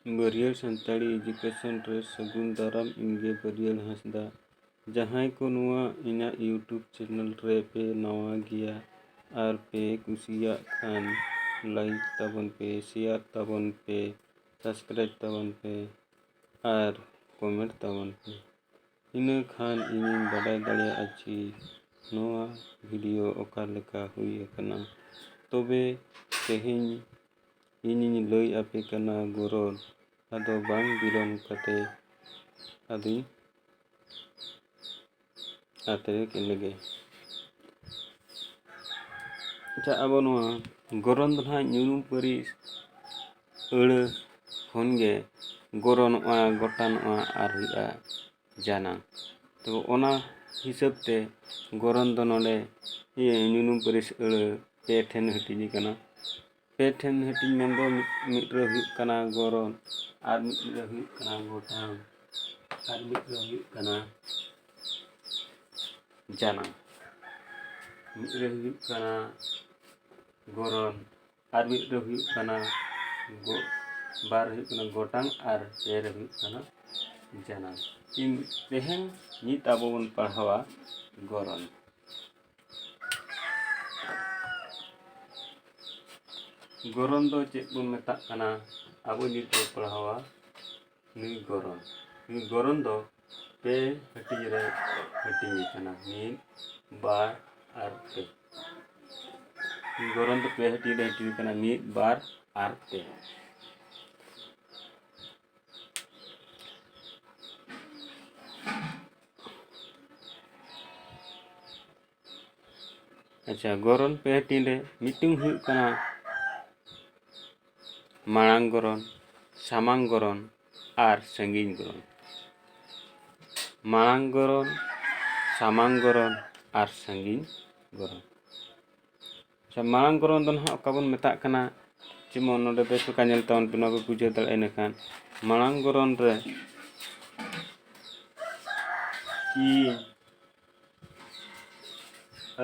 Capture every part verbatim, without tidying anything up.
ᱵᱟᱹᱨᱭᱟᱹᱲ Santali education ᱨᱮ ᱥᱟᱹᱜᱩᱱ ᱫᱟᱨᱟᱢ᱾ ᱤᱧ ᱜᱮ ᱵᱟᱹᱨᱭᱟᱹᱲ ᱦᱟᱸᱥᱫᱟ᱾ ᱡᱟᱦᱟᱸᱭ ᱠᱚ ᱱᱚᱣᱟ ᱤᱧᱟᱹᱜ YouTube ᱪᱮᱱᱮᱞ ᱨᱮ ᱯᱮ ᱱᱟᱣᱟ ᱜᱮᱭᱟ ᱟᱨ ᱯᱮ ᱠᱩᱥᱤᱭᱟᱜ ᱠᱷᱟᱱ, ᱞᱟᱭᱤᱠ ᱛᱟᱵᱚᱱ ᱯᱮ, ᱥᱮᱭᱟᱨ ᱛᱟᱵᱚᱱ ᱯᱮ, ᱥᱟᱵᱥᱠᱨᱟᱭᱤᱵ ᱛᱟᱵᱚᱱ ᱯᱮ ᱟᱨ ᱠᱚᱢᱮᱱᱴ ᱛᱟᱵᱚᱱ ᱯᱮ᱾ ᱤᱱᱟᱹ ᱠᱷᱟᱱ ᱤᱧᱤᱧ ᱵᱟᱰᱟᱭ ᱫᱟᱲᱮᱭᱟᱜᱼᱟ ᱡᱮ ᱱᱚᱣᱟ ᱵᱷᱤᱰᱤᱭᱳ ᱚᱠᱟ ᱞᱮᱠᱟ ᱦᱩᱭ ᱟᱠᱟᱱᱟ᱾ ᱛᱚᱵᱮ ᱛᱮᱦᱮᱧ ᱤᱧᱤᱧ ᱞᱟᱹᱭ ᱟᱯᱮ ᱠᱟᱱᱟ ᱜᱚᱨᱚᱱ᱾ ᱟᱫᱚ ᱵᱟᱝ ᱵᱤᱞᱚᱢ ᱠᱟᱛᱮ ᱟᱫᱚᱧ ᱟᱛᱨᱮ ᱠᱮᱫ ᱞᱮᱜᱮ᱾ ᱟᱪᱪᱷᱟ, ᱟᱵᱚ ᱱᱚᱣᱟ ᱜᱚᱨᱚᱱ ᱫᱚ ᱱᱟᱦᱟᱜ ᱧᱩᱱᱩᱢ ᱯᱟᱹᱨᱤᱥ ᱟᱹᱲᱟᱹ ᱠᱷᱚᱱ ᱜᱮ ᱜᱚᱨᱚᱱᱚᱜᱼᱟ, ᱜᱚᱴᱟᱱᱚᱜᱼᱟ ᱟᱨ ᱦᱩᱭᱩᱜᱼᱟ ᱡᱟᱱᱟᱢ᱾ ᱛᱚ ᱚᱱᱟ ᱦᱤᱥᱟᱹᱵ ᱛᱮ ᱜᱚᱨᱚᱱ ᱫᱚ ᱱᱚᱰᱮ, ᱤᱭᱟᱹ, ᱧᱩᱱᱩᱢ ᱯᱟᱹᱨᱤᱥ ᱟᱹᱲᱟᱹ ᱯᱮ ᱴᱷᱮᱱ ᱦᱟᱹᱴᱤᱧ ᱟᱠᱟᱱᱟ᱾ ᱯᱮ ᱴᱷᱮᱱ ᱦᱟᱹᱴᱤᱧ ᱢᱮᱱᱫᱚ ᱢᱤᱫ, ᱢᱤᱫ ᱨᱮ ᱦᱩᱭᱩᱜ ᱠᱟᱱᱟ ᱜᱚᱨᱚᱱ, ᱟᱨ ᱢᱤᱫ ᱨᱮ ᱦᱩᱭᱩᱜ ᱠᱟᱱᱟ ᱜᱚᱴᱟᱱ, ᱟᱨ ᱢᱤᱫ ᱨᱮ ᱦᱩᱭᱩᱜ ᱠᱟᱱᱟ ᱡᱟᱱᱟᱢ᱾ ᱢᱤᱫ ᱨᱮ ᱦᱩᱭᱩᱜ ᱠᱟᱱᱟ ᱜᱚᱨᱚᱱ, ᱟᱨ ᱢᱤᱫ ᱨᱮ ᱦᱩᱭᱩᱜ ᱠᱟᱱᱟ ᱜᱚ-, ᱵᱟᱨ ᱨᱮ ᱦᱩᱭᱩᱜ ᱠᱟᱱᱟ ᱜᱚᱴᱟᱝ, ᱟᱨ ᱯᱮ ᱨᱮ ᱦᱩᱭᱩᱜ ᱠᱟᱱᱟ ᱡᱟᱱᱟᱢ᱾ ᱤᱧ ᱛᱮᱦᱮᱧ ᱱᱤᱛ ᱟᱵᱚ ᱵᱚᱱ ᱯᱟᱲᱦᱟᱣᱟ ᱜᱚᱨᱚᱱ᱾ ᱜᱚᱨᱚᱱ ᱫᱚ ᱪᱮᱫ ᱵᱚᱱ ᱢᱮᱛᱟᱜ ᱠᱟᱱᱟ? ᱟᱵᱚ ᱱᱤᱛ ᱵᱚᱱ ᱯᱟᱲᱦᱟᱣᱟ ᱱᱩᱭ ᱜᱚᱨᱚᱱ᱾ ᱱᱩᱭ ᱜᱚᱨᱚᱱ ᱫᱚ ᱯᱮ ᱦᱟᱹᱴᱤᱧ ᱨᱮ ᱦᱟᱹᱴᱤᱧ ᱟᱠᱟᱱᱟ, ᱢᱤᱫ, ᱵᱟᱨ ᱟᱨ ᱯᱮ᱾ ᱱᱩᱭ ᱜᱚᱨᱚᱱ ᱫᱚ ᱯᱮ ᱦᱟᱹᱴᱤᱧ ᱨᱮ ᱦᱟᱹᱴᱤᱧ ᱟᱠᱟᱱᱟ, ᱢᱤᱫ, ᱵᱟᱨ ᱟᱨ ᱯᱮ᱾ ᱟᱪᱪᱷᱟ, ᱜᱚᱨᱚᱱ ᱯᱮ ᱦᱟᱹᱴᱤᱧ ᱨᱮ ᱢᱤᱫᱴᱟᱝ ᱦᱩᱭᱩᱜ ᱠᱟᱱᱟ ᱢᱟᱲᱟᱝ ᱜᱚᱨᱚᱱ, ᱥᱟᱢᱟᱝ ᱜᱚᱨᱚᱱ ᱟᱨ ᱥᱟᱺᱜᱤᱧ ᱜᱚᱨᱚᱱ᱾ ᱢᱟᱲᱟᱝ ᱜᱚᱨᱚᱱ, ᱥᱟᱢᱟᱝ ᱜᱚᱨᱚᱱ ᱟᱨ ᱥᱟᱺᱜᱤᱧ ᱜᱚᱨᱚᱱ᱾ ᱟᱪᱪᱷᱟ, ᱢᱟᱲᱟᱝ ᱜᱚᱨᱚᱱ ᱫᱚ ᱱᱟᱦᱟᱜ ᱚᱠᱟ ᱵᱚᱱ ᱢᱮᱛᱟᱜ ᱠᱟᱱᱟ? ᱡᱮᱢᱚᱱ ᱱᱚᱰᱮ ᱵᱮᱥ ᱞᱮᱠᱟ ᱧᱮᱞ ᱛᱟᱵᱚᱱ ᱯᱮ, ᱱᱚᱣᱟ ᱯᱮ ᱵᱩᱡᱷᱟᱹᱣ ᱫᱟᱲᱮᱭᱟᱜᱼᱟ᱾ ᱤᱱᱟᱹᱠᱷᱟᱱ ᱢᱟᱲᱟᱝ ᱜᱚᱨᱚᱱ ᱨᱮ ᱤᱧ,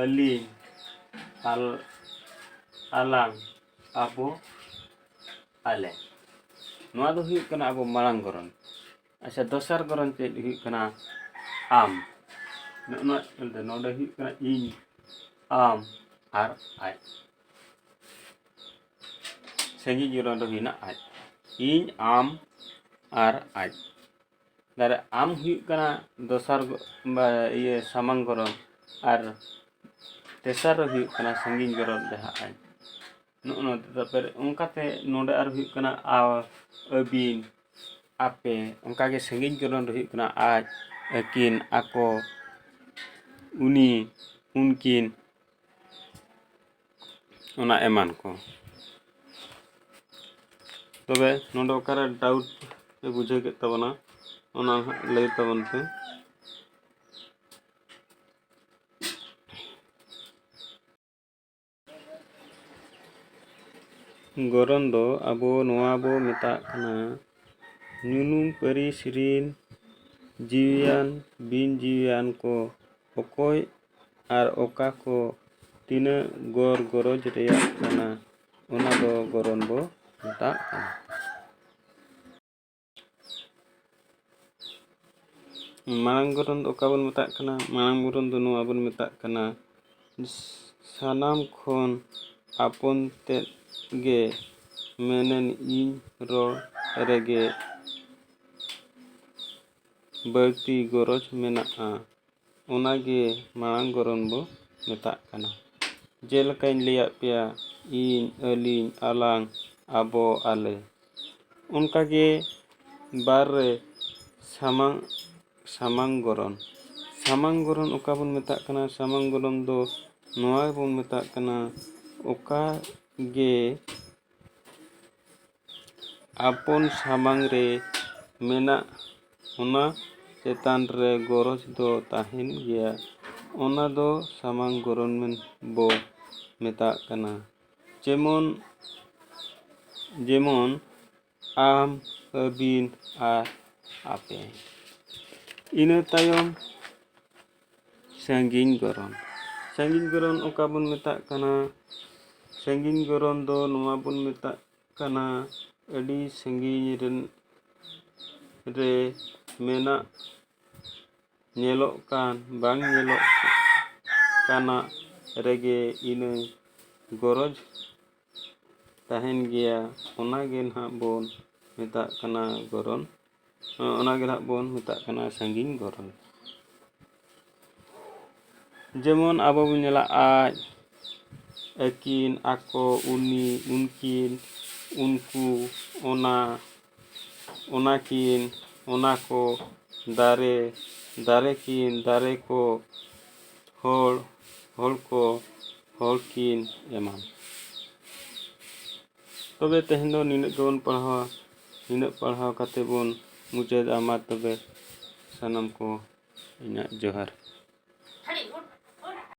ᱟᱹᱞᱤᱧ, ᱟᱞ-, ᱟᱞᱟᱝ, ᱟᱵᱚ, ᱟᱞᱮ᱾ ᱱᱚᱣᱟ ᱫᱚ ᱦᱩᱭᱩᱜ ᱠᱟᱱᱟ ᱟᱵᱚ ᱢᱟᱲᱟᱝ ᱜᱚᱨᱚᱱ᱾ ᱟᱪᱪᱷᱟ, ᱫᱚᱥᱟᱨ ᱜᱚᱨᱚᱱ ᱪᱮᱫ ᱦᱩᱭᱩᱜ ᱠᱟᱱᱟ? ᱟᱢ᱾ ᱱᱚᱜᱼᱚ ᱱᱚᱣᱟ ᱧᱮᱞ ᱛᱮ ᱱᱚᱰᱮ ᱦᱩᱭᱩᱜ ᱠᱟᱱᱟ ᱤᱧ, ᱟᱢ ᱟᱨ ᱟᱡ᱾ ᱥᱟᱺᱜᱤᱧ ᱜᱚᱨᱚᱱ ᱫᱚ ᱦᱩᱭᱱᱟ ᱟᱡ᱾ ᱤᱧ, ᱟᱢ ᱟᱨ ᱟᱡ᱾ ᱫᱟᱨᱮ ᱟᱢ ᱦᱩᱭᱩᱜ ᱠᱟᱱᱟ ᱫᱚᱥᱟᱨ ᱜᱚ-, ᱵᱟ, ᱤᱭᱟᱹ, ᱥᱟᱢᱟᱝ ᱜᱚᱨᱚᱱ, ᱟᱨ ᱛᱮᱥᱟᱨ ᱨᱮ ᱦᱩᱭᱩᱜ ᱠᱟᱱᱟ ᱥᱟᱺᱜᱤᱧ ᱜᱚᱨᱚᱱ ᱡᱟᱦᱟᱸ ᱟᱡ᱾ ᱱᱚᱜᱼᱚ ᱱᱚᱣᱟ᱾ ᱛᱟᱨᱯᱚᱨᱮ ᱚᱱᱠᱟᱛᱮ ᱱᱚᱰᱮ ᱟᱨ ᱦᱩᱭᱩᱜ ᱠᱟᱱᱟ ᱟ, ᱟᱹᱵᱤᱱ, ᱟᱯᱮ᱾ ᱚᱱᱠᱟᱜᱮ ᱥᱟᱺᱜᱤᱧ ᱜᱚᱨᱚᱱ ᱨᱮ ᱦᱩᱭᱩᱜ ᱠᱟᱱᱟ ᱟᱡ, ᱟᱹᱠᱤᱱ, ᱟᱠᱚ, ᱩᱱᱤ, ᱩᱱᱠᱤᱱ᱾ ᱚᱱᱟ ᱮᱢᱟᱱ ᱠᱚ᱾ ᱛᱚᱵᱮ ᱱᱚᱰᱮ ᱚᱠᱟᱨᱮ ᱰᱟᱣᱩᱴ ᱯᱮ ᱵᱩᱡᱷᱟᱹᱣ ᱠᱮᱫ ᱛᱟᱵᱚᱱᱟ, ᱚᱱᱟ ᱱᱟᱦᱟᱜ ᱞᱟᱹᱭ ᱛᱟᱵᱚᱱ ᱯᱮ᱾ ᱜᱚᱨᱚᱱ ᱫᱚ ᱟᱵᱚ ᱱᱚᱣᱟ ᱵᱚ ᱢᱮᱛᱟᱜ ᱠᱟᱱᱟ ᱧᱩᱱᱩᱢ ᱯᱟᱹᱨᱤᱥ ᱨᱤᱱ ᱡᱤᱣᱤᱭᱟᱱ ᱵᱤᱱ ᱡᱤᱣᱤᱭᱟᱱ ᱠᱚ ᱚᱠᱚᱭ ᱟᱨ ᱚᱠᱟ ᱠᱚ ᱛᱤᱱᱟᱹᱜ ᱜᱚᱨ ᱜᱚᱨᱚᱡᱽ ᱨᱮᱭᱟᱜ ᱠᱟᱱᱟ, ᱚᱱᱟ ᱫᱚ ᱜᱚᱨᱚᱱ ᱵᱚ ᱢᱮᱛᱟᱜ ᱠᱟᱱᱟ᱾ ᱢᱟᱲᱟᱝ ᱜᱚᱨᱚᱱ ᱫᱚ ᱚᱠᱟ ᱵᱚᱱ ᱢᱮᱛᱟᱜ ᱠᱟᱱᱟ? ᱢᱟᱲᱟᱝ ᱜᱚᱨᱚᱱ ᱫᱚ ᱱᱚᱣᱟ ᱵᱚᱱ ᱢᱮᱛᱟᱜ ᱠᱟᱱᱟ, ᱥᱟᱱᱟᱢ ᱠᱷᱚᱱ ᱟᱯᱚᱱ ᱛᱮᱫ ᱜᱮ ᱢᱮᱱᱮᱱ ᱤᱧ ᱨᱚᱲ ᱨᱮᱜᱮ ᱵᱟᱹᱲᱛᱤ ᱜᱚᱨᱚᱡᱽ ᱢᱮᱱᱟᱜᱼᱟ᱾ ᱚᱱᱟᱜᱮ ᱢᱟᱲᱟᱝ ᱜᱚᱨᱚᱱ ᱵᱚ ᱢᱮᱛᱟᱜ ᱠᱟᱱᱟ᱾ ᱡᱮᱞᱮᱠᱟᱧ ᱞᱟᱹᱭᱟᱫ ᱯᱮᱭᱟ, ᱤᱧ, ᱟᱹᱞᱤᱧ, ᱟᱞᱟᱝ, ᱟᱵᱚ, ᱟᱞᱮ᱾ ᱚᱱᱠᱟᱜᱮ ᱵᱟᱨ ᱨᱮ ᱥᱟᱢᱟᱝ, ᱥᱟᱢᱟᱝ ᱜᱚᱨᱚᱱ᱾ ᱥᱟᱢᱟᱝ ᱜᱚᱨᱚᱱ ᱚᱠᱟ ᱵᱚᱱ ᱢᱮᱛᱟᱜ ᱠᱟᱱᱟ? ᱥᱟᱢᱟᱝ ᱜᱚᱨᱚᱱ ᱫᱚ ᱱᱚᱣᱟ ᱵᱚᱱ ᱢᱮᱛᱟᱜ ᱠᱟᱱᱟ, ᱚᱠᱟ ᱜᱮ ᱟᱯᱚᱱ ᱥᱟᱢᱟᱝ ᱨᱮ ᱢᱮᱱᱟᱜ, ᱚᱱᱟ ᱪᱮᱛᱟᱱ ᱨᱮ ᱜᱚᱨᱚᱡᱽ ᱫᱚ ᱛᱟᱦᱮᱱ ᱜᱮᱭᱟ᱾ ᱚᱱᱟ ᱫᱚ ᱥᱟᱢᱟᱝ ᱜᱚᱨᱚᱱ ᱢᱮᱱ ᱵᱚ ᱢᱮᱛᱟᱜ ᱠᱟᱱᱟ᱾ ᱡᱮᱢᱚᱱ, ᱡᱮᱢᱚᱱ ᱟᱢ, ᱟᱹᱵᱤᱱ ᱟᱨ ᱟᱯᱮ᱾ ᱤᱱᱟᱹ ᱛᱟᱭᱚᱢ ᱥᱟᱺᱜᱤᱧ ᱜᱚᱨᱚᱱ᱾ ᱥᱟᱺᱜᱤᱧ ᱜᱚᱨᱚᱱ ᱚᱠᱟ ᱵᱚᱱ ᱢᱮᱛᱟᱜ ᱠᱟᱱᱟ? ᱥᱟᱺᱜᱤᱧ ᱜᱚᱨᱚᱱ ᱫᱚ ᱱᱚᱣᱟ ᱵᱚᱱ ᱢᱮᱛᱟᱜ ᱠᱟᱱᱟ, ᱟᱹᱰᱤ ᱥᱟᱺᱜᱤᱧ ᱨᱮᱱ ᱨᱮ ᱢᱮᱱᱟᱜ, ᱧᱮᱞᱚᱜ ᱠᱟᱱ, ᱵᱟᱝ ᱧᱮᱞᱚᱜ ᱠᱟᱱᱟ ᱨᱮᱜᱮ ᱤᱱᱟᱹ ᱜᱚᱨᱚᱡᱽ ᱛᱟᱦᱮᱱ ᱜᱮᱭᱟ᱾ ᱚᱱᱟ ᱜᱮ ᱱᱟᱦᱟᱜ ᱵᱚᱱ ᱢᱮᱛᱟᱜ ᱠᱟᱱᱟ ᱜᱚᱨᱚᱱ᱾ ᱚᱱᱟ ᱜᱮ ᱱᱟᱦᱟᱜ ᱵᱚᱱ ᱢᱮᱛᱟᱜ ᱠᱟᱱᱟ ᱥᱟᱺᱜᱤᱧ ᱜᱚᱨᱚᱱ᱾ ᱡᱮᱢᱚᱱ ᱟᱵᱚ ᱵᱚᱱ ᱧᱮᱞᱟ ᱟᱡ, ᱟᱹᱠᱤᱱ, ᱟᱠᱚ, ᱩᱱᱤ, ᱩᱱᱠᱤᱱ, ᱩᱱᱠᱩ, ᱚᱱᱟ, ᱚᱱᱟᱠᱤᱱ, ᱚᱱᱟ ᱠᱚ, ᱫᱟᱨᱮ, ᱫᱟᱨᱮ ᱠᱤᱱ, ᱫᱟᱨᱮ ᱠᱚ, ᱦᱚᱲ, ᱦᱚᱲ ᱠᱚ, ᱦᱚᱲ ᱠᱤᱱ ᱮᱢᱟᱱ᱾ ᱛᱚᱵᱮ ᱛᱮᱦᱮᱧ ᱫᱚ ᱱᱤᱱᱟᱹᱜ ᱜᱮᱵᱚᱱ ᱯᱟᱲᱦᱟᱣᱟ᱾ ᱱᱤᱱᱟᱹᱜ ᱯᱟᱲᱦᱟᱣ ᱠᱟᱛᱮ ᱵᱚᱱ ᱢᱩᱪᱟᱹᱫᱟ᱾ ᱢᱟ ᱛᱚᱵᱮ ᱥᱟᱱᱟᱢ ᱠᱚ ᱤᱧᱟᱹᱜ ᱡᱚᱦᱟᱨ᱾